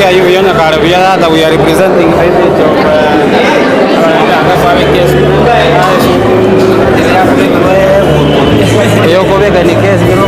Naki ayio buya onye kare buya tata we are representing the image of eyokobeka ni kesi kero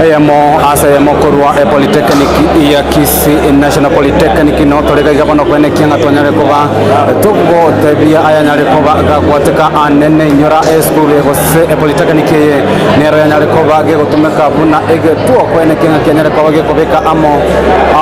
Eyemo ase eyemo korwa epolytechnic ya Kisii National Polytechnic no tore gaiga bono kwenekia ng'a twanyare koba togotebia ayanyare koba gagwateka anene inyora esukuru eye gose epolytechnic eye nero yanyare koba gegotumeka buna egetuo kwenekia ng'a kianyare koba gekobeka amo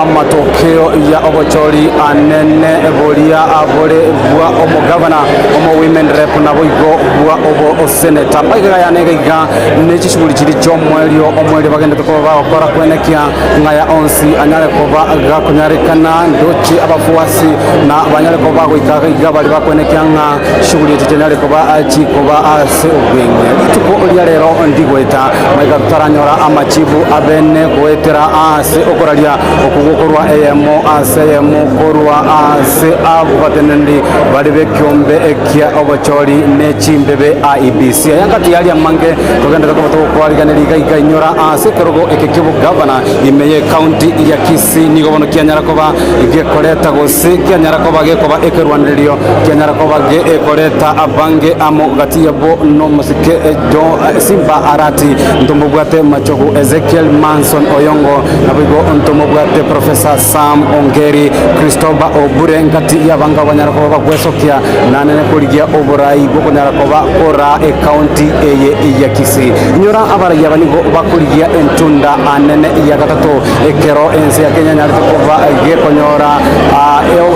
amatokeo ya obochori anene boria bore bwa omogavana omo women rep naboigo bwa obo senator. Magega yane iga iga ne chishughuli chiria chi'omoerio omoerio bagenderete koba bagokora kwenekia ng'a aya onsi anyare koba gakonyarekana ndoche abafuasi na banyare koba bagoika iga iga baria bakwenekia ng'a chishughuli echi chianyare koba chikoba ase obweng'e. Rituko ria rero ndigoeta magega totaranyora amachibu abene goetera ase okoraria okwo gokorwa eyemo ase eyemo korwa ase abateneneri bare b'ekiombe kia obochori ne chimbebe IEBC. Aya ngati yaria amange togenderete koba togokwariganeria iga iga inyora ase ekerogo eke ki'obogavana ime y'ecounty ya Kisii nigo bono kianyara koba gekoreta gose kianyara koba gekoba ekerwanererio kianyara koba gekoreta abange amo gati yabo nomosike Jo Simba Arati ntomobwate Machogu Ezekiel Manson Oyongo naboigo ntomobwate Professor Sam Ongeri Christopher Obure ngati y'abange abanyara koba bagwesokia nanene korigia oborai bw'okonyara koba koraa ecounty eye ya Kisii. Inyora abarai aba nigo bakorigia entunda anene ya gatato ekero ense ya Kenya enyarete koba gekonyora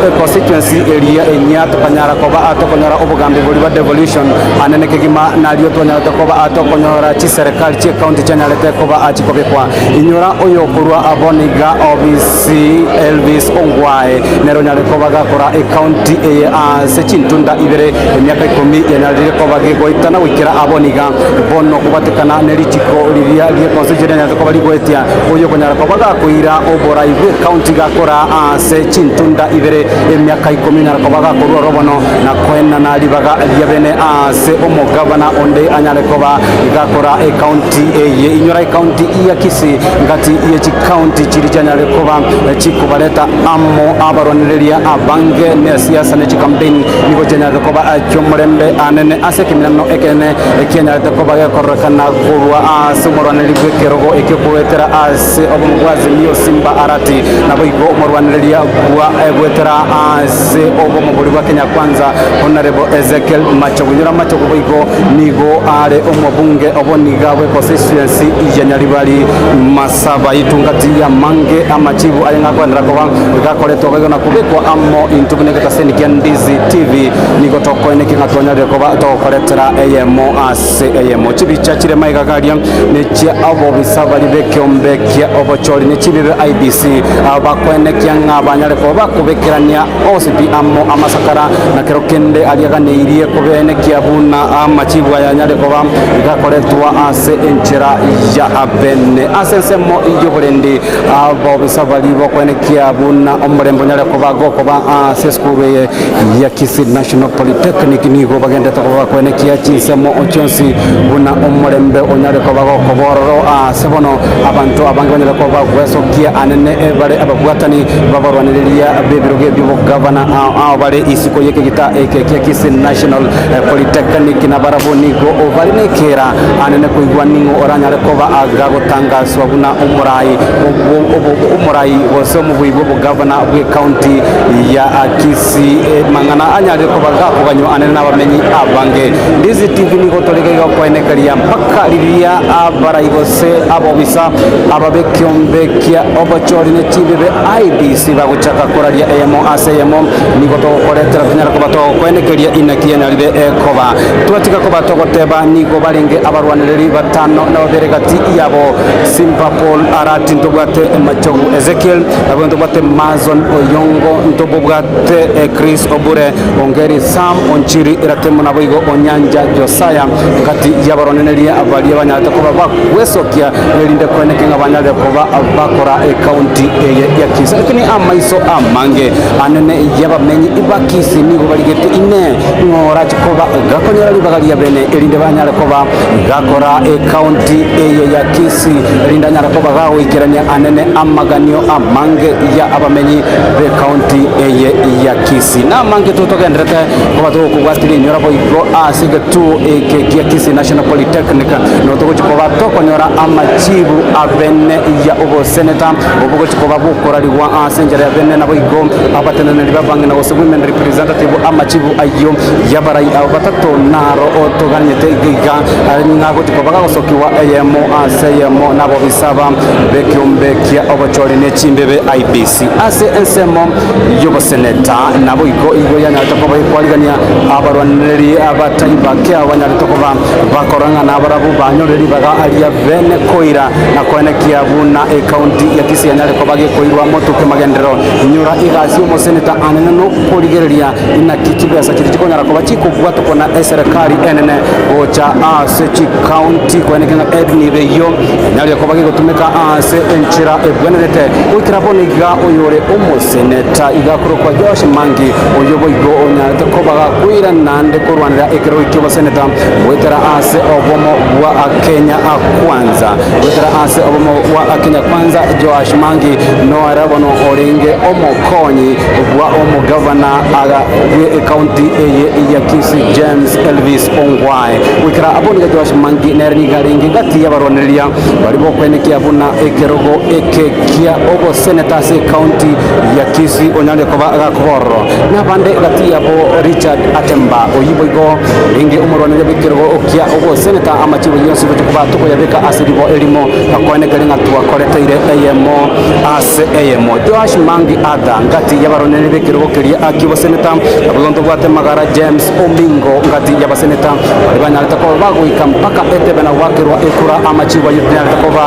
econstituency eria enyia tokanyara koba tokonyora obogambi boria bwa devolution anene kegima nario twanyarete koba tokonyora chiserekari chiecounty chianyarete koba chikobekwa. Inyora oyokorwa bono iga obisi Elvis Ongwae nere onyare koba gakora ecounty eye ase chintunda ibere emiaka ikomi yanyarire koba gegoitana goikera abwo niga bono kobwatekana ne richiko riria rie constitution rianyarete koba rigoetia oyo okonyara koba gakoira oborai bwe county gakora ase chintunda ibere emiaka ikomi onyara koba gakorwa oro bono na koenana ribaga ria bene ase omogabana onde anyare koba gakora ecounty eye. Inyora ecounty ya Kisii ngati ye chicounty chiria chianyare koba chikobareta amo abarwanereria abange ne siasa ne chicampaign nigo chianyarete koba chi'omorembe anene ase ekeminano ekenene ekianyarete koba gekororekana korwa ase omorwanereri bw'ekerogo ekio goetera ase obomo bwa Azimio Simba Arati naboigo omorwanereria bwa goetera ase obomo boria bwa Kenya Kwanza Honourable Ezekiel Machogu. Inyora Machogu boigo nigo are omobunge oboniga bwe constituency ya Nyaribari Masaba itungati y'amange amachibu aye ng'akwenera koba gakoretwa gaigo na kobekwa amo intwe buna egetaseni kia Ndizi TV nigo tokoenekia ng'a twanyarire koba togokoretera eyemo ase eyemo. Chibicha chire maiga garia nechia abobisa baria b'ekeombe kia obochori ne chibibe IEBC abakoenekia ng'a banyare koba bakobekerania. kobwaterania osipi amo amasakara, na kero kende aria aganeirie kobenekia buna amachibu aya anyare koba gakoretwa ase enchera ya bene. Ase ensemo y'oborendi abobisa baria bokoenekia buna omorembe onyare koba gokoba ase esukuru eye ya Kisii National Polytechnic nigo bagenderete koba bakoenekia chinsemo chionsi buna omorembe onyare koba gokoba ororo ase bono abanto abange banyare koba bagwesokia anene bare ababwatani babarwanereria b'ebirogo ebi'obogavana ao ao bare isiko y'ekegita eke kia Kisii National Polytechnic nabarabwo nigo bare nekeera anene koigwa ning'o oranyare koba agagotangaswa buna omorai omorai gose omobui bw'obogavana bw'ecounty ya Kisii mang'ana anyarire koba gakoganywa anene nabamenyi abange. Ndizi TV nigo tore iga gokoenekeria mpaka riria abarai gose abobisa aba b'ekiombe kia obochori ne chimbibe IEBC bagochaka koraria eyemo ase eyemo nigo togokoretera tonyare koba togokoenekeria inaki yanyarire koba. Twatiga koba togoteba nigo barenge abarwanereri batano na babere gati yabo Simba Paul Arati ntobwate Machogu Ezekiel nabo ntobwate Mason Oyongo ntobobwate Chris Obure Ongeri Sam Onchiri Ratemo naboigo Onyanja Josiah gati y'abarwanereria baria banyarete koba bagwesokia erinde koeneke ng'a banyarire koba bakora ekaunti eye ya Kisii. Lakini amaiso amange anene y'abamenyi ba Kisii nigo barigete inee ng'o orache koba gakonyora ribaga ria bene erinde banyare koba gakora ekaunti eye ya Kisii erinde anyare koba gagoikerania anene amaganio amange ya abamenyi b'ekaunti eye ya Kisii. Namange totogenderete koba togokobwatiria inyora boigo ase egetuo eke gia Kisii National Polytechnic nigo togochia koba tokonyora amachibu abene ya oboseneta obo gochia koba bokorarigwa ase enchera ya bene naboigo abateneneri b'abang'ina gose women representative amachibu ayio y'abarai aba batato naro toganyete iga iga ng'a gochia koba gagosokigwa eyemo ase eyemo nabobisa aba b'ekeombe kia obochori ne chimbebe IEBC ase ensemo y'oboseneta naboigo igo yanyarete koba ekwarigania abarwanereri abatai bake abo banyarete koba bakora ng'a nabarabwo banyorire ribaga ria bene koira na koenekia buna ekaunti ya Kisii yanyare koba gekoirwa motuko magenderero. Inyora egasi y'omoseneta anene nokorigereria inaki chibesa chiria chikonyara koba chikobwatokwa na eserekari enene gocha ase chikaunti koenekia ng'a enibo eyio enyarire koba gegotumeka ase enchera ebwenerete. Goikera bono iga oyore omoseneta iga akorokwa Joash Mangi oyio boigo onyarete koba gakoira naende korwanera ekerogo ki'oboseneta goetera ase obomo bwa Kenya Kwanza. Goetera ase obomo bwa Kenya Kwanza Joash Mangi noere bono orenge omokonyi bwa omogavana bwe ekaunti eye ya Kisii James Elvis Ongwae. Goikera abwo nigo Joash Mangi nere nigo arenge gati y'abarwanereria baria bokwenekia buna ekerogo eke kia oboseneta ase ekaunti ya Kisii onyare koba gakoba ororo. Nabande gati yabo Richard Atemba oyio boigo orenge omorwanereria bw'ekerogo kia oboseneta amachibo yonsi gochia koba tokoyabeka ase ribo erimo na koenekeria ng'a twakoreteire eyemo ase eyemo. Joash Mangi Arthur ngati y'abarwanereria b'ekerogo keria ki'oboseneta naboigo ntobwate Magara James Omingo ngati y'abaseneta baria banyarete koba bagoika mpaka etebe na goakerwa ekura amachibo ayio tonyarete koba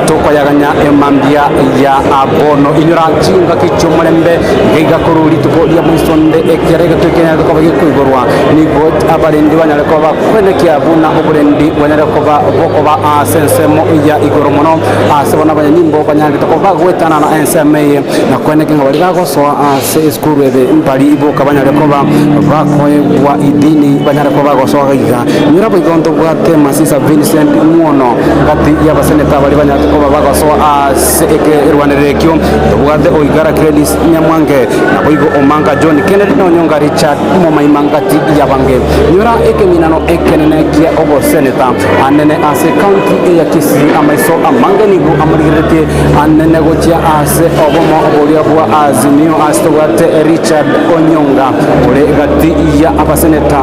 tokoyaganya emambia ya bono. Inyora chingaki chi'omorembe iga iga korwa rituko ria moisonde ekero egetwe kenyarete koba gekoigorwa, nigo abarendi banyare koba bakwenekia buna oborendi bwanyare koba bokoba ase ensemo ya igoro mono ase bono abanyanyimbo banyarete koba bagoetanana ensemo eye na kwenekia ng'a baria bagosoa ase esukuru ebe mbari boka banyare koba bakoegwa idini banyare koba bagosoa iga. Inyora boigo ntobwate Masisa Vincent Muono gati y'abaseneta baria banyarete koba bagosoa ase ekerwanerero ekio, ntobwate Oigara Gladys Nyamwange, naboigo Omanga John Kennedy na Onyonga Richard Momaima ngati y'abange. Inyora ekeminano ekenene kia oboseneta anene ase ekaunti eye ya Kisii amaiso amange nigo amorigereretie anene gochia ase obomo boria bwa Azimio ase tobwate Richard Onyonga ore gati ya abaseneta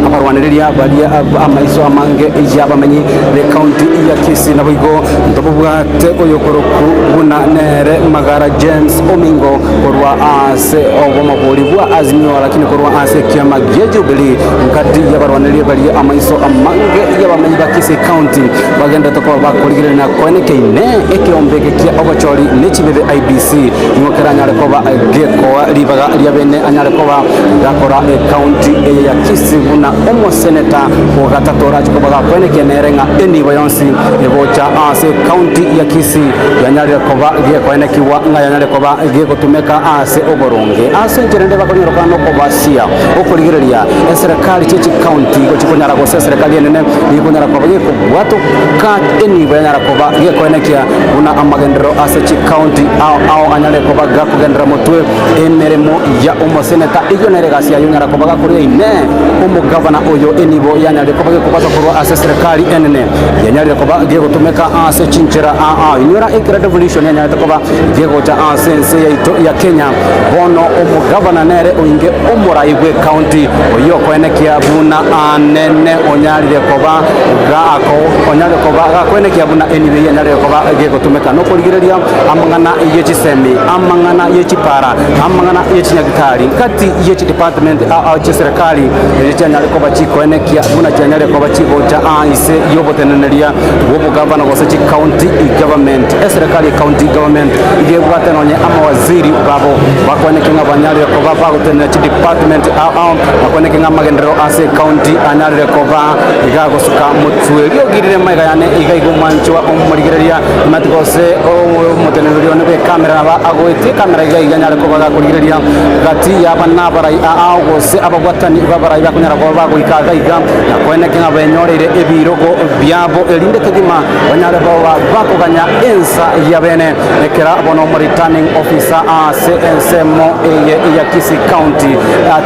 abarwanereria baria amaiso amange y'abamenyi b'ekaunti ya Kisii naboigo ntobobwate oyokorokwa buna nere Magara James Omingo korwa ase. obomo boria bwa Azimio lakini korwa ase ekiama gia Jubilee nkati y'abarwaneria baria amaiso amange y'abamenyi ba Kisii County bagenderete koba bakorigereria na koenekia inee ekeombe eke kia obochori ne chibebe IEBC nigo keranyare koba gekoa ribaga ria bene anyare koba gakora ecounty eye ya Kisii buna omoseneta ogatato orache koba gakoenekia nere ng'a enibo yonsi egocha ase ecounty ya Kisii yanyarire koba gekoenekigwa ng'a yanyare koba gegotumeka ase oboronge. Ase enchera ende bakonyorokana nokobasia okorigereria eserekari chie chikaunti gochia konyara gose eserekari enene nigo ekonyara koba gekobwatoka enibo yanyara koba gekoenekia buna amagenderero ase chikaunti ao ao anyare koba gakogenderera motwe emeremo ya omoseneta. Eyio nere egasi yaye onyara koba gakoria inee omogavana oyo enibo yanyarire koba gekobwatwa korwa ase eserekari enene yanyarire koba gegotumeka ase chinchera ao ao. Inyora ekero devolution yanyarete koba gegocha ase ense yaito ya Kenya. Bono omogavana nere oinge omorai bw'ecounty oyio okoenekia buna anene onyarire koba gako onyarire koba gakoenekia buna enibo eyio enyarire koba gegotumeka nokorigereria amang'ana ye chisemi, amang'ana ye chipara, amang'ana ye chinyagitari gati ye chidepartment ao ao chieserekari erio chianyare koba chikoenekia buna chianyarire koba chigocha aa ise y'oboteneneria bw'obogavana gose chicounty government. Eserekari ye county government iga ebwate nonye amawaziri babo bakwaneke ng'a banyarire koba bagotenena chidepartment ao ao, bakwaneke ng'a amagenderero ase ecounty anyarire koba iga agosuka motwe. Riogi rire magega yane iga iga omwanchwa omorigereria nimati gose omoteneneri one bw'ekamera nabo agoetie ekamera iga iga anyare koba gakorigereria gati y'abana abarai ao gose ababwatani b'abarai bakonyara koba bagoika iga iga na koeneke ng'a benyoreire ebirogo biabo erinde kegima Banyare koba bakoganya ensa y'abene, ekero bono omoreturning officer ase ensemo eye ya Kisii County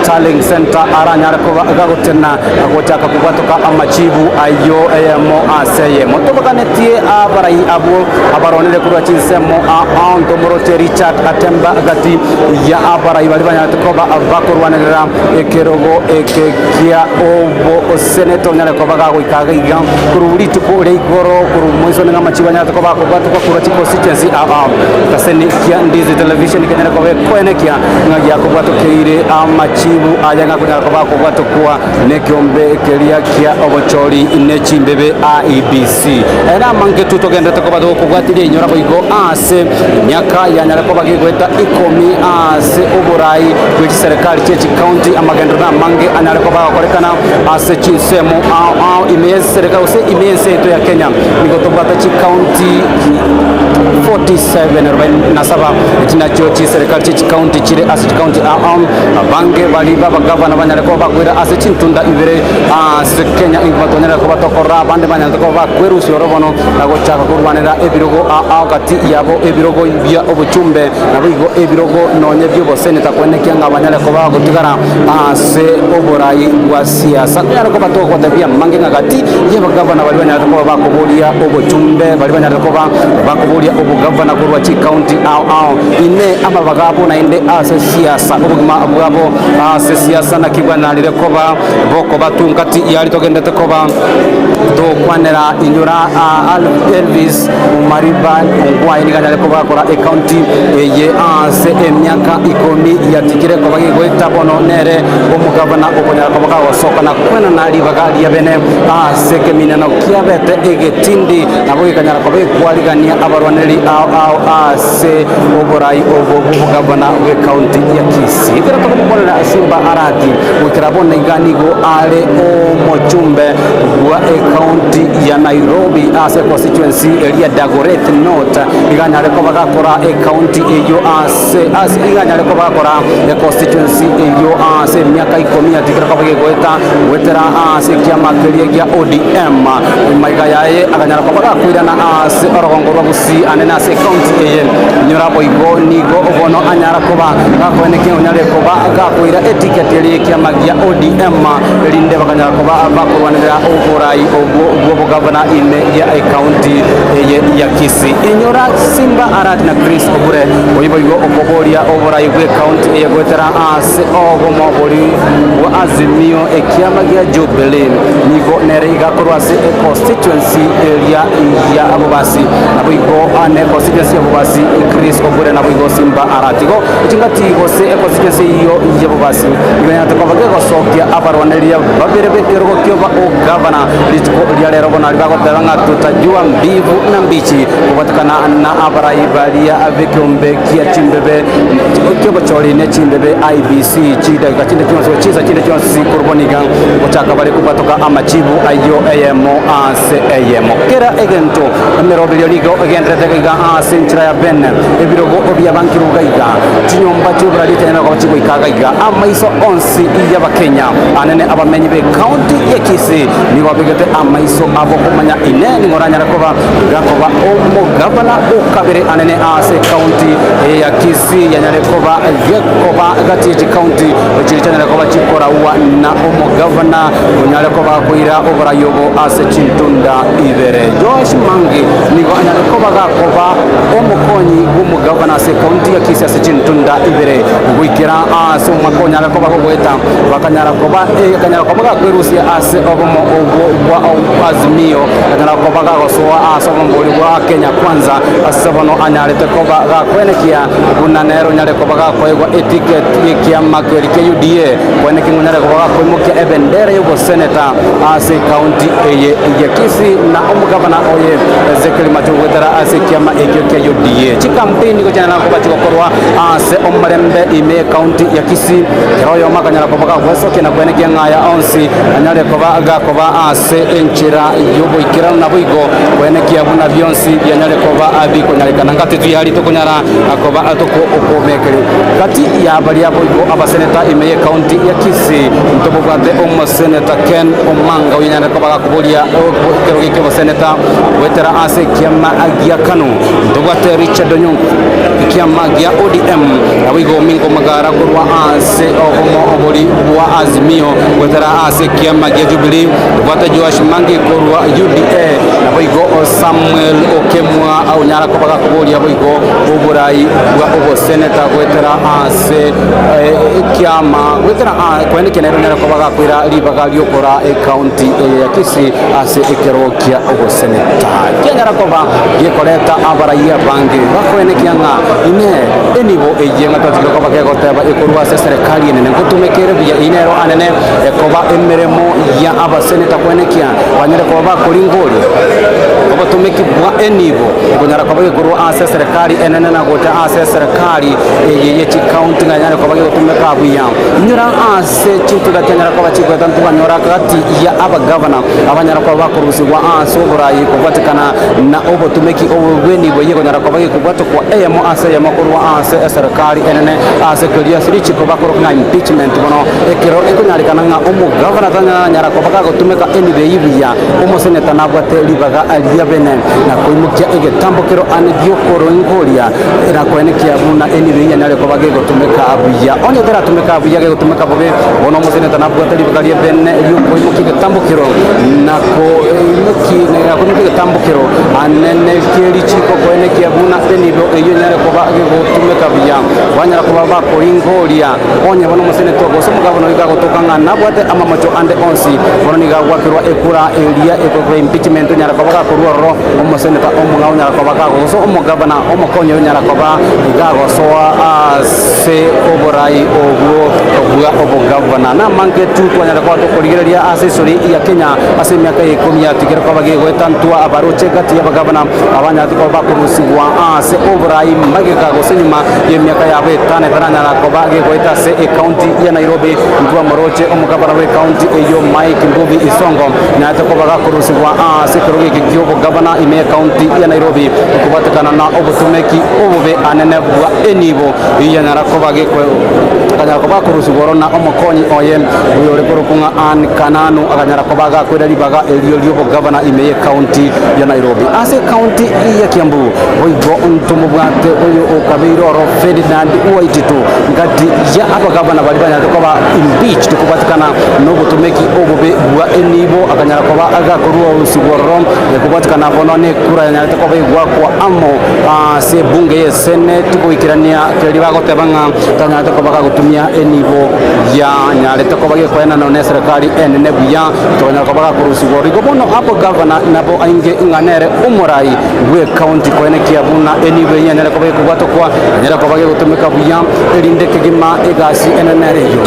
Tallying Centre aranyare koba gagotena na gochaka kobwatoka amachibu ayio eyemo ase eyemo. Tobaganetie abarai abwo abaronire korwa chinsemo ao ntomoroche Richard Atemba gati ya abarai baria banyarete koba bakorwanerera ekerogo eke kia oboseneta onyare koba gagoika iga iga korwa rituko ria igoro korwa moiso nigo amachibo anyarete koba akobwatokwa korwa chiconstituency ao ao. Etaseni kia Ndizi Television kenyare koba ekoenekia ng'a giakobwatokeire amachibu aya ng'a akonyara koba akobwatokwa nekeombe keria kia obochori ne chimbebe IEBC. Aya namange tu togenderete koba togokobwatiria inyora boigo ase emiaka yanyare koba gegoeta ikomi ase oborai bwe chiserekari chie chicounty amagenderero namange anyare koba agokorekana ase chinsemo ao ao ime y'esereka gose ime y'ense yaito ya Kenya. Nigo tobwate chicounty 47 47, echi nachio chiserekari chie chicounty chire ase chicounty ao ao. Abange baria b'abagavana banyare koba bakoira ase chintunda ibere ase Kenya engima twanyarire koba tokorora abande banyarete koba bakwerusia oro bono na gochaka korwanera ebirogo ao ao gati yabo ebirogo bia obochumbe Naboigo ebirogo nonya bi'oboseneta koenekia ng'a banyare koba bagotigara ase oborai bwa siasa. Tonyare koba togotebia amange ng'a gati y'abagavana baria banyarete koba bakoboria obochumbe, baria banyarete koba bakoboria obogavana korwa chikaunti ao ao, inee amabaga abo naende ase siasa, obogima bwabo ase siasa naki bwanyarire koba bokobatunga gati yaria togenderete koba togokwanera inyora Elvis Omariba Ongwae nigo anyare koba akora ecounty eye ase emiaka ikomi yatigire koba gegoeta bono nere omogavana okonyara koba kagosoka na kwenana ribaga ria bene ase ekeminano kiabete egetindi nabo gekanyara koba gekwarigania abarwaneri ao ao ase oborai obo bw'obogavana bw'ecounty ya Kisii. Ekero tokomokorera Simba Arati goikera bono iga nigo are omochumbe bwa ecounty ya Nairobi ase econstituency eria Dagoretti North iga anyare koba gakora ecounty eyio ase ase iga anyare koba gakora econstituency eyio ase emiaka ikomi yatigire koba gegoeta goetera ase ekiama keria gia ODM maiga yaye akanyara koba gakoirana ase orogongo rwa Gusii anene ase ecounty eye. Inyora boigo nigo bono anyara koba gakoenekia onyare koba gakoira eticket eria ekiama gia ODM erinde bakanyara koba bakorwanerera oborai obwo bw'obogavana ime ya ecounty eye ya Kisii. Inyora Simba Arati na Chris Obure oyio boigo okoboria oborai bw'ecounty eye goetera ase obomo bori bwa Azimio ekiama gia Jubilee nigo nere iga korwa ase econstituency eria ya Bobasi. Naboigo. ane constituency ya Bobasi Chris Obure naboigo Simba Aratigo chingati gose econstituency eyio ya Bobasi nigo enyarete koba gegosokia abarwaneria babere b'ekerogo kioba ogavana rituko ria rero bono aria bagoteba ng'a tutajua mbivu na mbichi kobatekana na abarai baria b'ekeombe kia chimbebe kiobochori ne chimbebe IEBC chidakika chinde chionsi gose chinsa chinde chionsi korwa bono iga gochaka bare kobatoka amachibu ayio eyemo ase eyemo. Kera egento emeroberio nigo egendererete iga ase enchera ya bene, ebirogo biabankirwe iga iga, chinyomba chi'oboraria chianyara koba chigoika iga iga, amaiso onsi y'Abakenya anene abamenyi b'ecounty ya Kisii nigo babegete amaiso abo komanya ine nigo oranyare koba gakoba omogavana o kabere anene ase ecounty eye ya Kisii yanyare koba gekoba gati ye chicounty chiria chianyare koba chikoraua na omogavana onyare koba koira oborai obo ase chintunda ibere. Joash Mangi nigo anyare koba gakoba omokonyi bw'omogavana ase ecounty ya Kisii ase chintunda ibere goikera ase omwaka onyare koba gogoeta bakanyara koba akanyara koba gakwerusia ase obomo obwo bwa Azimio akanyara koba gagosoa ase obomo boria bwa Kenya Kwanza ase bono anyarete koba gakwenekia buna nere onyare koba gakoegwa eticket y'ekiama keria kia UDA kwenekia ng'a onyare koba gakoimokia ebendera y'oboseneta ase ecounty eye ya Kisii na omogavana oye Ezekiel Machogu goetera ase ekiama ekio kia UDA. Chicampaign nigo chianyara koba chigokorwa ase omorembe ime y'ecounty ya Kisii kera oyomo akanyara koba gagwesokia na kwenekia ng'a aya onsi anyare koba gakoba ase enchera y'oboikeranu naboigo kwenekia buna bionsi bianyare koba bikonyarekana. Ngati tuyari tokonyara koba tokomekeria gati ya baria boigo abaseneta ime y'ecounty ya Kisii ntobobwate omoseneta Ken Omanga oyonyare koba gakoboria ekerogo eki'oboseneta goetera ase ekiama gia Kanu. Ntobwate Richard Onyonka ekiama gia ODM naboigo Mingo Magara korwa ase obomo obori bwa Azimio goetera ase ekiama gia Jubilee. Ntobwate Joash Mangi korwa UDA naboigo Samuel Okemwa onyara koba gakoboria boigo oborai bwa oboseneta goetera ase ekiama goetera koenekia nere onyare koba gakoira ribaga riokora ecounty eye ya Kisii ase ekerogo kia oboseneta. Kianyara koba gekoreta abaraiya abange bakoenekia ng'a inee enibo eye ng'a twachire koba gegoteba ekorwa ase eserekari enene ngotumeka ere buya eyio nero anene ekoba emeremo ya abaseneta koenekia banyare koba bakoringoria obotumeki bwa enibo ekonyara koba gekorwa ase eserekari enene na gocha ase eserekari eye ye chikaunti ng'a enyare koba gegotumeka buya. Inyora ase chintuga chianyara koba chigoeta ntwanyora gati ya abagavana abanyara koba bakorusigwa ase oborai kobwatekana na obotumeki obo bw'enibo eye ekonyara koba gekobwatokwa eyemo ase eyemo korwa ase eserekari enene ase keria ase richiko bakoroka ng'a impeachment bono ekero ekonyarekana ng'a omogavana tanyara koba gagotumeka enibo eyio buya omoseneta nabwate ribaga ria bene na koimokia egetambo kero ane giokoroingoria na koenekia buna enibo eyio yanyare koba gegotumeka buya. Onye teratumeka buya gegotumeka bobe, bono omoseneta nabwate ribaga ria bene riokoimokia egetambokero na koimokia egetambokero anene kie richiko koenekia buna enibo eyio enyare koba gegotumeka buya. Banyara koba bakoringoria onye bono omoseneta gose omogabana oyo gagotoka ng'a nabwate amamocho ande onsi, bono nigo agoakerwa ekura eria ekoroka impeachment onyara koba gakorua ororo. Omoseneta omong'ao onyara koba kagosoa, omogavana omokonyi onyara koba gagosoa ase oborai obwo bwa obogavana. Namange tu twanyara koba tokorigereria ase esori ya Kenya ase emiaka ya ikomi yatigire koba gegoetantwa abaroche gati y'abagavana abanyarete koba bakorusigwa ase oborai magega gose nyuma y'emiaka yabo etano etaranyara koba gegoeta ase ecounty ya Nairobi. Ntwamoroche omogavana bw'ecounty eyio Mike Mbuvi Isongo. Naete koba gakorusigwa ase ekerogo eke ki'obogavana ime y'Ekaunti ya Nairobi okobwatekana na obotomeki obobe anene bwa enibo eyio yanyara koba akanyara koba gakorusigwa oro na omokonyi oye oyore korokwa ng'a Ann Kananu akanyara koba gakoira ribaga erio ri'obogavana ime y'Ekaunti ya Nairobi. Ase Ekaunti ya Kiambu boigo ntomobwate oyo okabeire oro Ferdinand Waititu ngati ya abagavana baria banyarete koba impeached kobwatekana nobotomeki obobe bwa enibo akanyara koba agakorua orosibwa ororo kobwatekana bono nekura yanyarete koba egwakwa amo ase ebunge ye senate goikerania keria bagoteba ng'a tanyarete koba gagotumia enibo. yanyarete koba gekoenanwa neserekari enene buya tokonyara koba gakorusigwa oro. Igo bono abogavana nabo ainge ng'a nere omorai bw'ecounty koenekia buna enibo eyio enyare koba gekobwatokwa, enyare koba gegotumeka buya, erinde kegima egasi enene ere eyio.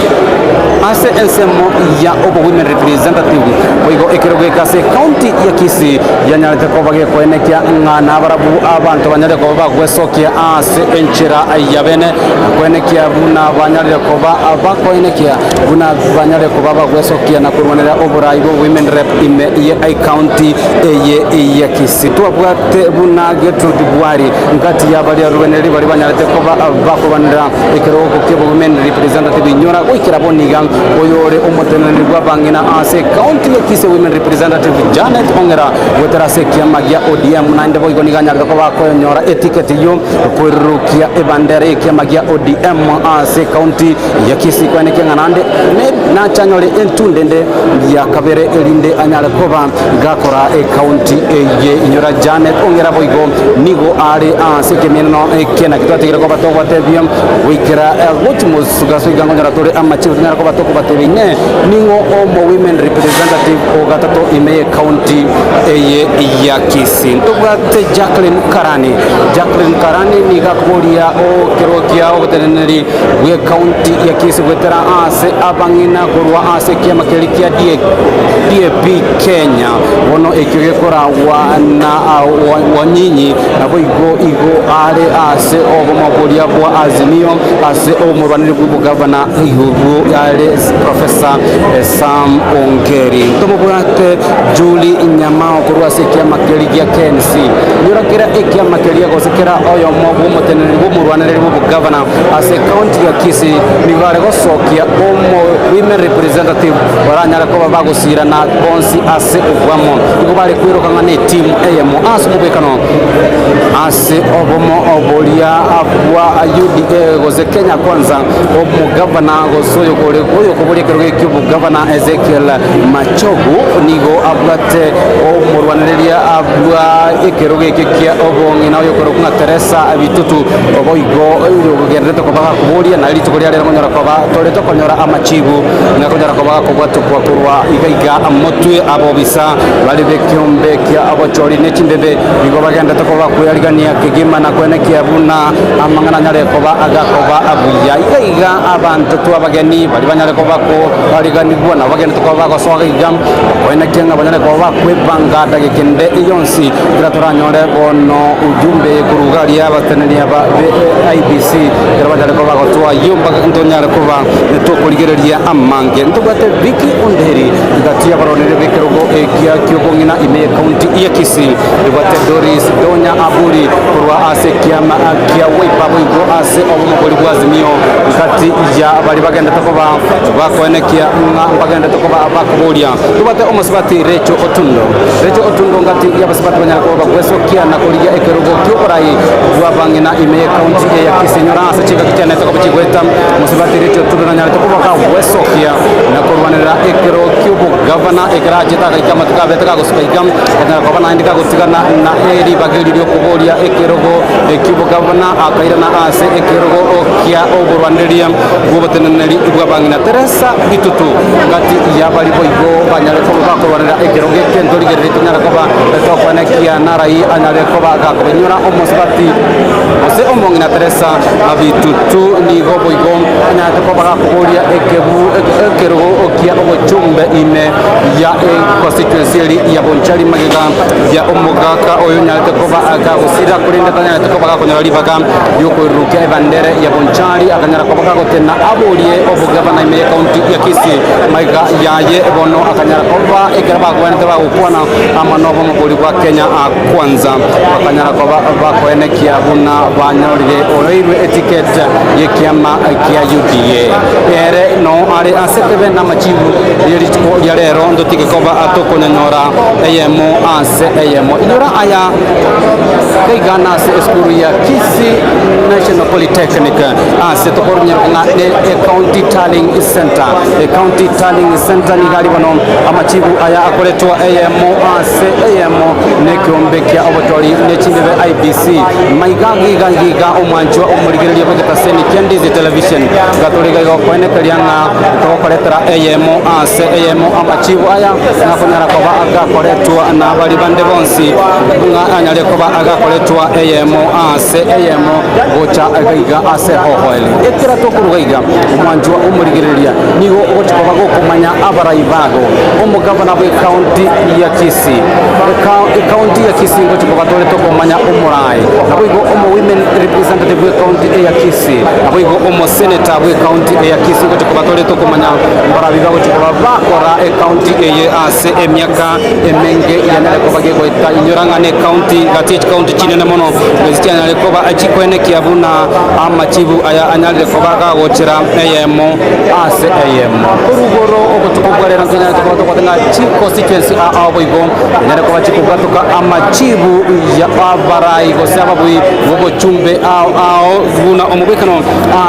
Ase ensemo ya obo women representative, boigo ekerogo eke ase ecounty ya Kisii yanyarete koba gekoenekia ng'a nabarabwo abanto banyare koba bagwesokia ase enchera ya bene na koenekia buna banyarire koba bakoenekia buna banyare koba bagwesokia na korwanera oborai bwa women rep ime ye ecounty eye ya Kisii. Twabwate buna Gertrude Bwari ngati ya baria rubeneri baria banyarete koba bakorwanera ekerogo kia women representative inyora goikera bono iga oyore omoteneneri bw'abang'ina ase ecounty ya Kisii women representative Janet Ong'era goetera ase ekiama gia ODM naende boigo nigo anyarete koba akonyora etiketi eyio koirurukia ebandera y'ekiama gia ODM ase ecounty ya Kisii koenekia ng'a naende nachanyore entunde ende ya kabere erinde anyare koba gakora ecounty eye. Inyora Janet Ong'era boigo nigo are ase ekemieneno eke naki twatigire koba togobatebia goikera gochia mosugaso iga nkonyora tore amachibu tonyare koba tokobatebia inee ning'o omo women representative o gatato ime y'ecounty eye ya Kisii. Ntobwate Jacqueline Karani. Jacqueline Karani nigo akoboria okerwa kia oboteneneri bw'ecounty ya Kisii goetera ase abang'ina korwa ase ekiama keria kia DAP Kenya. Bono ekio gekoragwa na Wanyinyi naboigo igo are ase obomo boria bwa Azimio ase omorwaneri bw'obogavana igobwo are Professor Sam Ongeri. Ntomobwate Julie Nyamao korwa ase ekiama keria gia KNC. Nyora kera ekiama keria gose kera oyomo bw'omoteneneri bw'omorwanereri bw'obogavana Ase ekaunti ya Kisii nigo are gosokia omo women representative baranyare koba bagosirana bonsi ase obwamo. Nigo bare kwiroka ng'a netimu eyemo ase omobwekano ase obomo boria bwa UDA gose Kenya Kwanza omogavana gose oyokore oyokoboria ekerogo eki'obogavana Ezekiel Machogu nigo abwate omorwanereria bwa ekerogo eke kia obong'ina oyokorokwa ng'a Teresa Bitutu. Boigo oyogendererete koba gakoboria, na rituko ria rero nkonyora koba tore tokonyora amachibu, ng'a konyora koba gakobwatokwa korwa iga iga motwe abobisa bare b'ekeombe kia obochori ne chimbebe, nigo bagenderete koba bakwearigania kegima na kwenekia buna amang'ana anyare koba agakoba buya. Iga iga abanto tw'abageni baria banyare koba bakoariganigwa nabo bagenderete koba bagosoa iga iga, koenekia ng'a banyare koba bakwebanga dageka ende yonsi. Ekero toranyore bono ujumbe korwa iga aria abateneneri aba be IEBC ekero banyare koba bagotoa ayio mpaka ntonyare koba tokorigereria amange. Ntobwate Vicky Onderi gati y'abaroneri b'ekerogo ekia ki'obong'ina ime y'ecounty ya Kisii. Ntobwate Doris Donya Aburi korwa ase ekiama kia Wiper boigo ase obomo boria bwa Azimio gati ya baria bagendete koba bakoenekia ng'a mbagendete koba bakoboria. Ntobwate omosubati Rachel Otundo. Rachel Otundo ngati y'abasubati banyare koba bagwesokia na korigia ekerogo ki'oborai bw'abang'ina ime y'ecounty eye ya Kisii. Nyora ase chingaki chianete koba chigoeta, omosubati Rachel Otundo nanyarete koba kagwesokia na korwanerera ekerogo ki'obogavana ekero achete agaika amatuko abete kagosuka iga, akanyara koba naende kagotigana na eribaga erio riokoboria ekerogo ki'obogavana akairana ase ekerogo kia oborwanereria bw'oboteneneri bw'abang'ina. Teresa Bitutu ngati y'abaria boigo banyare koba bakorwanera ekerogo eke ntorigererie tonyare koba tokwenekia narai anyare koba gakobainyora omosubati gose omong'ina Teresa Bitutu nigo boigo anyarete koba gakoboria ekebu ekerogo kia obochumbe ime ya econstituency eria ya Bonchari magega ya omogaka oyo onyarete koba gagosira korende tanyarete koba gakonyora ribaga riokoirurukia ebandere ya Bonchari akanyara koba gagotena aborie obogavana ime y'ecounty ya Kisii. Magega yaye bono akanyara koba ekero bagwenerete bagokwana amo nobomobori bwa Kenya Kwanza bakanyara koba bakoenekia buna banyorire oroirwe eticket y'ekiama kia UDA. Ere noo are ase kebe namachibu rie rituko ria rero ntotige koba tokonyonyora eyemo ase eyemo. Inyora aya gaiga nase esukuru ya Kisii National Polytechnic ase tokorunyerwa ng'a ne Ecounty Tallying. Center. Ecounty Tallying Center nigo aria bono amachibu aya akoretwa eyemo ase eyemo nekeombe kia obochori ne chimbebe IEBC. Maiga giga giga omwanchwa omorigereria bw'egetaseni kia Ndizi Television gatore iga igo koenekeria ng'a togokoretera eyemo ase eyemo amachibu aya ng'a konyara koba agakoretwa nabari bande bonsi ng'a anyare koba agakoretwa eyemo ase eyemo gocha gaiga ase hohoeli. Ekero tokoruga iga, omwanchwa omorigereria nigo ogochia koba gokomanya abarai bago, omogavana bw'ecounty ya Kisii. Ecounty ya Kisii ngochia koba tore tokomanya omorai, naboigo omo women representative bw'ecounty eya Kisii, naboigo omo senator bw'ecounty eya Kisii ngochia koba tore tokomanya mbarabi bagochia koba bakora ecounty eye ase emiaka emenge yanyare koba gegoeta. Inyora ng'a necounty gati ye chicounty chinene mono echio chianyare koba chikoenekia buna amachibu aya anyarire koba gagochera eyemo ase eyemo. Korwa igoro obotuko bwa rero ntonyarete koba tobwate ng'a chiconstituency ao boigo enyare koba chikobwatoka amachibu ya abarai gose ababui bobochumbe ao ao buna omobwekano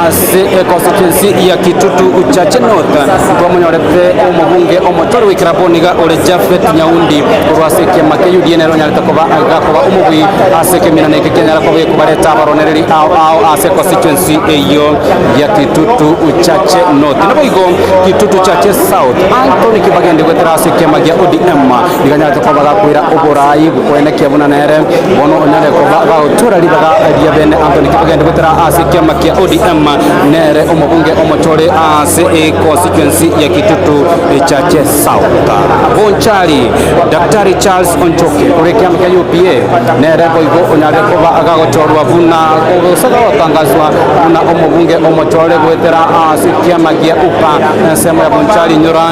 ase econstituency ya Kitutu Chache North ntwamonyorete omobunge omochori bw'ekerabo niga ore Japhet Nyaundi korwa ase ekiama kia UDA nere onyarete koba gakoba omobui ase ekeminano eke kianyara koba gekobareta abaronereri ao ao ase econstituency eyio ya Kitutu Chache North. Naboigo Kitutu Chache South Anthony Kibagendi goetera ase ekiama gia ODM nigo anyarete koba gakoira oborai bokwenekia buna nere bono onyare koba gagotura ribaga ria bene Anthony Kibagendi goetera ase ekiama kia ODM nere omobunge omochore ase econstituency ya Kitutu Chache South. Bonchari Daktari Charles Onchoke korwa ekiama kia UPA nere boigo onyare koba gagochorwa buna gose gotangaswa buna omobunge omochore goetera ase ekiama gia UPA ensemo ya Bonchari Nyora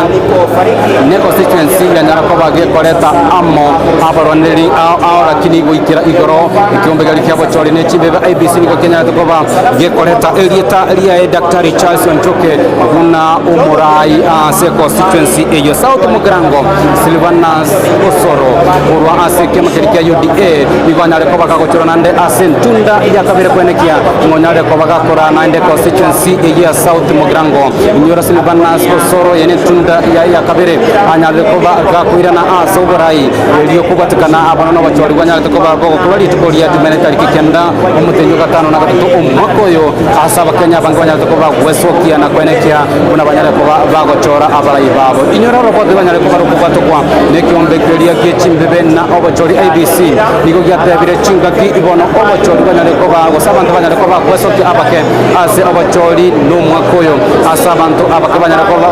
ne constituency yanyara koba gekoreta amo abarwanereri ao ao lakini goikera igoro ekiombe keria kia bochori ne chimbebe IEBC nigo kianyarete koba gekoreta erieta riaye Daktari Charles Onchoke buna omorai ase constituency eyio South Mugirango Silvanus Osoro korwa ase ekiama keria kia UDA nigo anyare koba gagochora naende ase entunda ya kabere kwenekia ng'a onyare koba gakora naende constituency eyio ya South Mugirango. Inyora Silvanus Osoro eye nentunda yaye ya kabere anyarire koba gakoirana ase oborai erio kobwatekana abana nobochori bwanyarete koba bogokorwa rituko ria Jumanne tariki kenda omotenyi o gatano na gatato omwaka oyo ase abakenya abange banyarete koba gwesokia na kwenekia buna banyare koba bagochora abarai babo. Inyora orogoto banyare koba rokobwatokwa nekeombe keria gie chimbebe na obochori IEBC nigo giatebire chingaki bono obochori banyare koba gose abanto banyare koba gwesokia abake ase obochori nomwaka oyo ase abanto abake banyare koba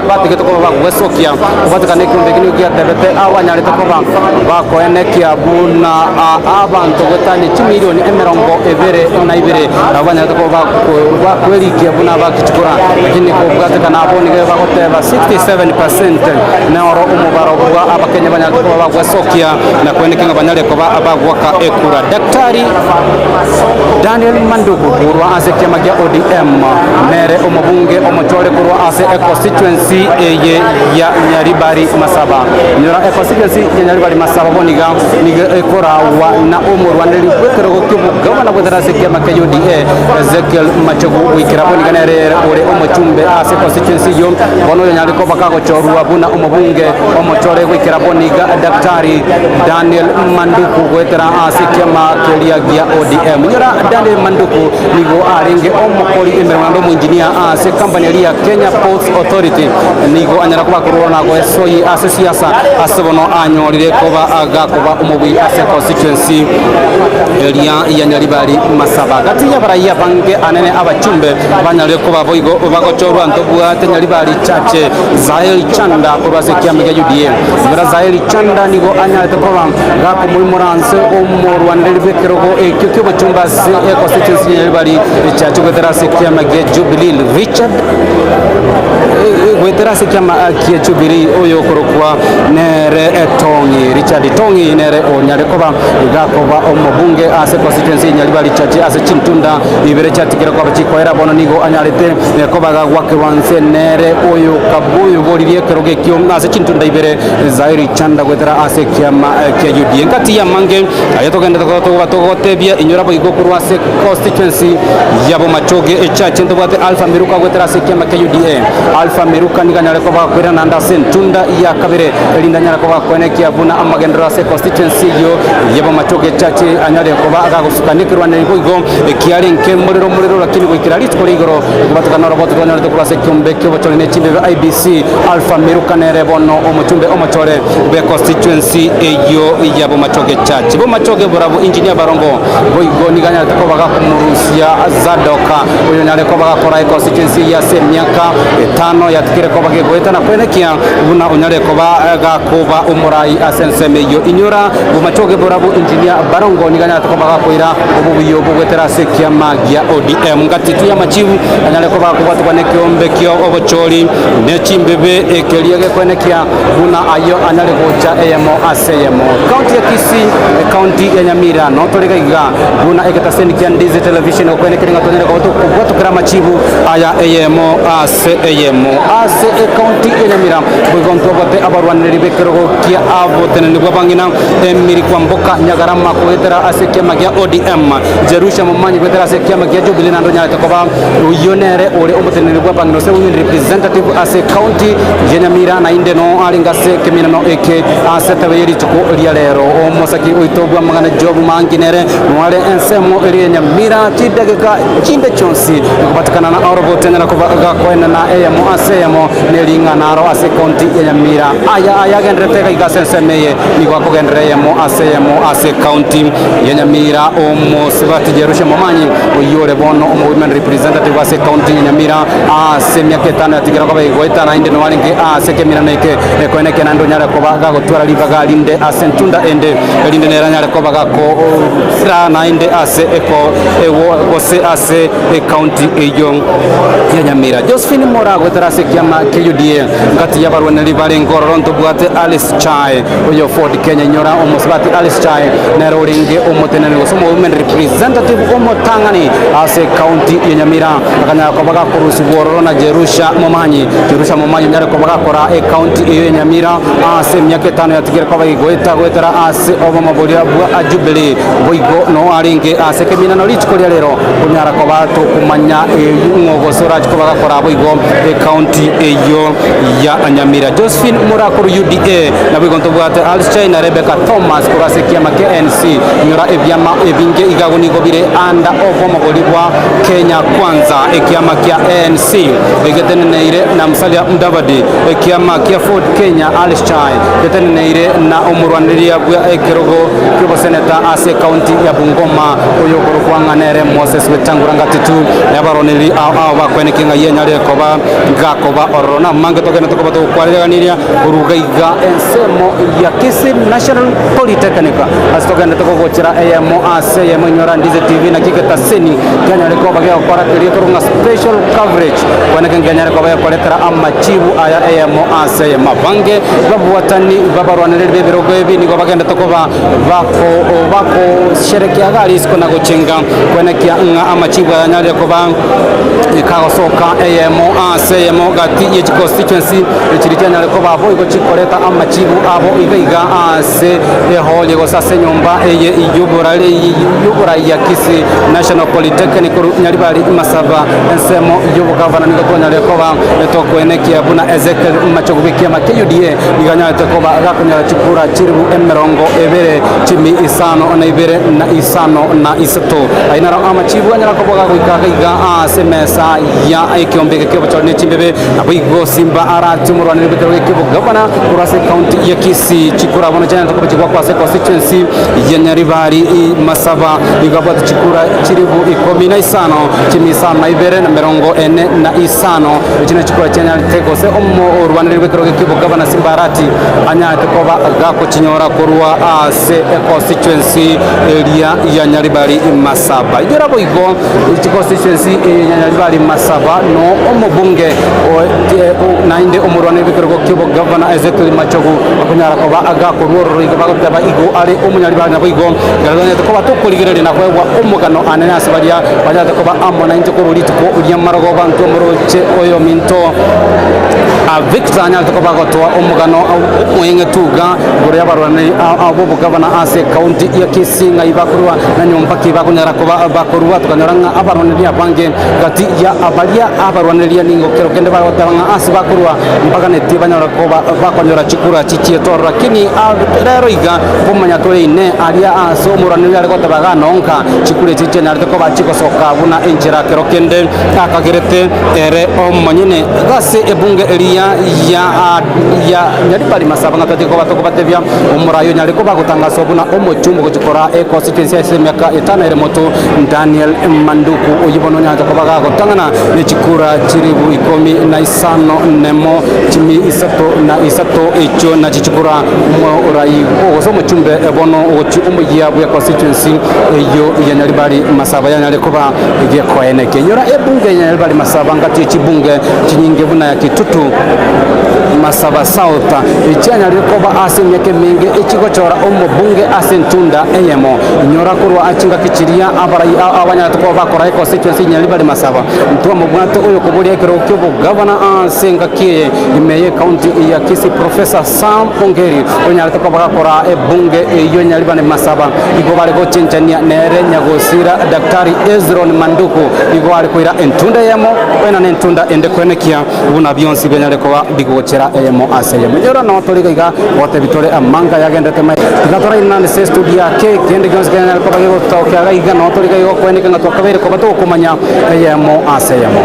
batigete koba bagwesokia kobwatekana nekeombe eke nigo giatebete abanyarete koba bakoenekia buna abanto goetania chimilioni emerongo ebere na ibere nabo banyarete koba bakwerikia buna bakichikora, lakini kobwatekana abwo nigo bagoteba 67 percent noro omobaro bwa abakenya banyarete koba bagwesokia na kwenekia ng'a banyare koba abagwaka ekura. Daktari Daniel Manduku korwa ase ekiama kia ODM nere omobunge omochore korwa ase econstituency eye ya Nyaribari Masaba. Nyora econstituency ya Nyaribari Masaba bono iga nigo ekoragwa na omorwaneri bw'ekerogo ki'obogabana goetera ase ekiama kia UDA Ezekiel Machogu goikera bono iga nere ore omochumbe ase constituency eyio bono oyonyare koba kagochorwa buna omobunge omochore goikera bono iga Daktari Daniel Manduku goetera ase ekiama keria gia ODM. Inyora Daniel Manduku nigo arenge omokori emeremo naende omoengineer ase company eria ya Kenya Ports Authority nigo anyara koba akorora na goesoi ase siasa ase bono anyorire koba gakoba omobui ase constituency eria ya Nyaribari Masaba. Gati y'abarai abange anene abachumbe banyarire koba boigo bagochorwa ntobwate Nyaribari Chache Zael Chanda korwa ase ekiama gia UDA. Inyora Zael Chanda nigo anyarete koba gakomoimora nse omorwaneri bw'ekerogo ekio ki'obochumbe ase econstituency ya Nyaribari Chache goetera ase ekiama gia Jubilee Richard goetera ase ekiama kia Jubilee oyo okorokwa nere Tong'i Richard Tong'i nere onyare koba gakoba omobunge ase constituency ya Nyaribari Chache ase chintunda ibere chiatigire koba chikoera bono nigo anyarete koba gagwakerwa nse nere oyo kabuyu boririe ekerogo ekio ase chintunda ibere Zairi Chanda goetera ase ekiama kia UDA. Engati y'amange aye togenderete koba togotebia inyora boigo korwa ase constituency ya Bomachoge Chache ntobwate Alpha Miruka goetera ase. ase ekiama kia UDA. Alpha Miruka nigo anyare koba akoirana naende ase entunda ya kabere erinde anyare koba akoenekia buna amagenderero ase econstituency eyio y'Abamachoge Church anyare koba agagosukania ekerwaneri boigo ekiarenge morero omorero lakini goikera rituko ria igoro ekobwatekana noroboto twanyorete korwa ase ekiombe kiobochori ne chimbebe IEBC Alpha Miruka nere bono omochumbe omochore bwe constituency eyio y'Abomachoge Church. Bomachoge borabu Engineer Barongo boigo nigo anyarete koba gakomorusia Zadok oyo onyare koba gakora econstituency eyio ase emiaka etano yatigire koba gegoeta na kwenekia buna onyare koba gakoba omorai ase ensemo eyio. Inyora Bomachoge borabu Engineer Barongo nigo anyarete koba gakoira obobuya obwo goetera ase ekiama gia ODM. Ngatitu y'amachibu anyare koba gakobwatigwa nekeombe kio obochori ne chimbebe ekeria gekwenekia buna ayio anyare gocha eyemo ase eyemo. County ya Kisii, Ecounty ya Nyamira notore iga iga buna egetaseni kia Ndizi Television gokwenekeria ng'a tonyare koba tokobwatokera amachibu aya eyemo ase eyemo. Ase ecounty ya Nyamira boigo ntwabwate abarwanereri b'ekerogo kia aboteneneri bw'abang'ina Emily Kwamboka Nyagarama goetera ase ekiama gia ODM, Jerusha Momanyi goetera ase ekiama gia Jubilee naende onyarete koba oyio nere ore omoteneneri bw'abang'ina gose women representative ase ecounty ya Nyamira naende no arenge ase ekeminano eke ase etebe ye rituko ria rero. Omosaki oito bw'amang'ana Job Mangi nere noare ensemo eria ya Nyamira chidageka chinde chionsi ekobatikana na orogotenena koba gakoenena eyemo ase eyemo ne ring'ana aro ase ecounty ya Nyamira. Aya ayagendererete iga iga ase ensemo eye nigo akogenderera eyemo ase eyemo ase ecounty ya Nyamira. Omosubati Jerusha Momanyi oyio ore bono omo women representative ase ecounty ya Nyamira ase emiaka etano yatigire koba egoeta naende noarenge ase ekeminano eke ekoenekia naende onyare koba gagotwara ribaga rinde ase entunda ende erinde nere anyare koba gakora naende ase eko ego gose ase ecounty eyio ya Nyamira. Josephine Moraa goetera ase ekiama kia UDA ngati y'abarwaneri barenge ororo ntobwate Alice Chae oyo Ford Kenya inyora omosubati Alice Chae nere orenge omoteneneri gose omo women representative omotang'ani ase ecounty ya Nyamira akanyara koba gakorusigwa ororo na Jerusha Momanyi. Jerusha Momanyi onyare koba gakora ecounty eyio ya Nyamira ase emiaka etano yatigire koba egoeta goetera ase obomo boria bwa Jubilee boigo noo arenge ase ekeminano rituko ria rero konyara koba tokomanya ng'o gose orache koba gakora boigo ecounty eyio ya Nyamira. Josephine Mura korwa UDA naboigo ntobwate Alice Chai na Rebecca Thomas korwa ase ekiama kia ANC. Nyora ebiama ebinge igago nigo bire under obomo boria bwa Kenya Kwanza ekiama kia ANC egeteneneire na Musalia Mudavadi, ekiama kia Ford Kenya Alice Chai geteneneire na omorwanereria bwa ekerogo ki'oboseneta ase ecounty ya Bungoma oyokorokwa ng'a nere Moses Wetangula Ngatitu na abarwanereri ao ao bakwenekia ng'a yenyarire koba gakoba ororo namange togende tokoba togokwareganiria koruga iga ensemo ya Kisii National Polytechnic ase togendete kogochera eyemo ase eyemo inyora Ndizi TV naki egetaseni kianyare koba gegokora keria ekorokwa ng'a special coverage kwaneke nkenyare koba gekoretera amachibu aya eyemo ase eyemo. Abange babwatani babarwanereri b'ebirogo ebi nigo bagendete koba bako bakosherekea iga risiko na gochenga kwenekia ng'a amachibu aya anyarire koba kagosoka eyemo ase eyemo gati ye chiconstituency echiria chianyare koba boigo chikoreta amachibu abo iga iga ase ehall gose ase enyomba eye y'oborari y'oborai ya Kisii National Polytechnic korwa Nyaribari Masaba ensemo y'obogavana nigo twanyarire koba tokoenekia buna Ezekiel Machogu bw'ekiama kia UDA nigo anyarete koba gakonyora chikura chilifu emerongo ebere chimi isano na ibere na isano na isato. Ayio naro amachibu anyara koba gagoika iga ase emesa ya ekeombe eke ki'obochori ne chimbebe. Naboigo Simba arache omorwaneri bw'ekerogo eki'obogavana korwa ase ecounty ya Kisii. Chikura bono chianyarete koba chigwakwa ase econstituency ya Nyaribari Masaba nigo abwate chikura chilifu ikomi na isano chimi isano na ibere na merongo ene na isano. Echi nachikura chianyarete gose omorwaneri bw'ekerogo eki'obogavana Simba Arati anyarete koba gakochinyora korwa ase econstituency eria ya Nyaribari Masaba. Inyora boigo chiconstituency eye ya Nyaribari Masaba no omobunge naende omorwaneri bw'ekerogo ki'obogavana Ezekiel Machogu akonyara koba gakorwa ororo igo bagoteba igo are omonyaribari naboigo ekero tonyarete koba tokorigereria na koegwa omogano anene ase baria banyarete koba amo naintwe korwa rituko ri'amarogoba ntwe omoroche oyominto. Victor anyarete koba agotoa omogano omoeng'etu iga igoro y'abarwani b'obogavana ase ekaunti ya Kisii ng'ai bakorwa na nyomba ki bakonyara koba bakorwa. Tokanyora ng'a abarwaneria abange gati ya baria abarwaneria nigo kero kende bagoteba ng'a ase bakorwa mbaganetie banyore koba bakonyora chikura chichiete ororo. Lakini rero iga nkomanya tore inee aria ase omorwaneria are goteba iga nonka chikura echi chianyarete koba chigosoka buna enchera kero kende akagerete ere omonyene ase ebunge eria ya ya Nyaribari Masaba ng'a twachire koba tokobatebia omorai onyare koba agotangaswa buna omochumba gochia koraa econstituency ase emiaka etano ere moto Daniel Manduku oyio bono onyarete koba gagotang'ana ne chikura chiribu ikomi na isano nemo chimi isato na isato echio nachio chikura omorai gose omochumbe bono ogochia omoyia bwe constituency eyio ya Nyaribari Masaba yanyare koba Gekoenekia. Inyora ebunge ya Nyaribari Masaba ngati ye chibunge chinyinge buna ya Kitutu Masaba South echianyarire koba ase emiaka emenge echigochora omobunge ase entunda eyemo. Inyora korwa chingaki chiria abarai abanyarete koba bakora econstituency ya Nyaribari Masaba ntwamobwate oyokoboria ekerogo ki'obogavana ase engaki eye ime ye county ya Kisii Professor Sam Ongeri onyarete koba gakora ebunge eyio Nyaribari Masaba Igo bare gochenchania nere nyagosira Daktari Hezron Manduku igo are koira entunda eyemo koena nentunda ende koenekia buna bionsi bianyare koba bigochera eyemo ase eyemo. Inyora noo tori iga gotebi tore amanga yagenderete mai tiga torainane ase estudio ake kende gionsi kenyare koba gegotokea iga iga noo tori iga igo koenekia ng'a twakabeire koba tokomanya eyemo ase eyemo.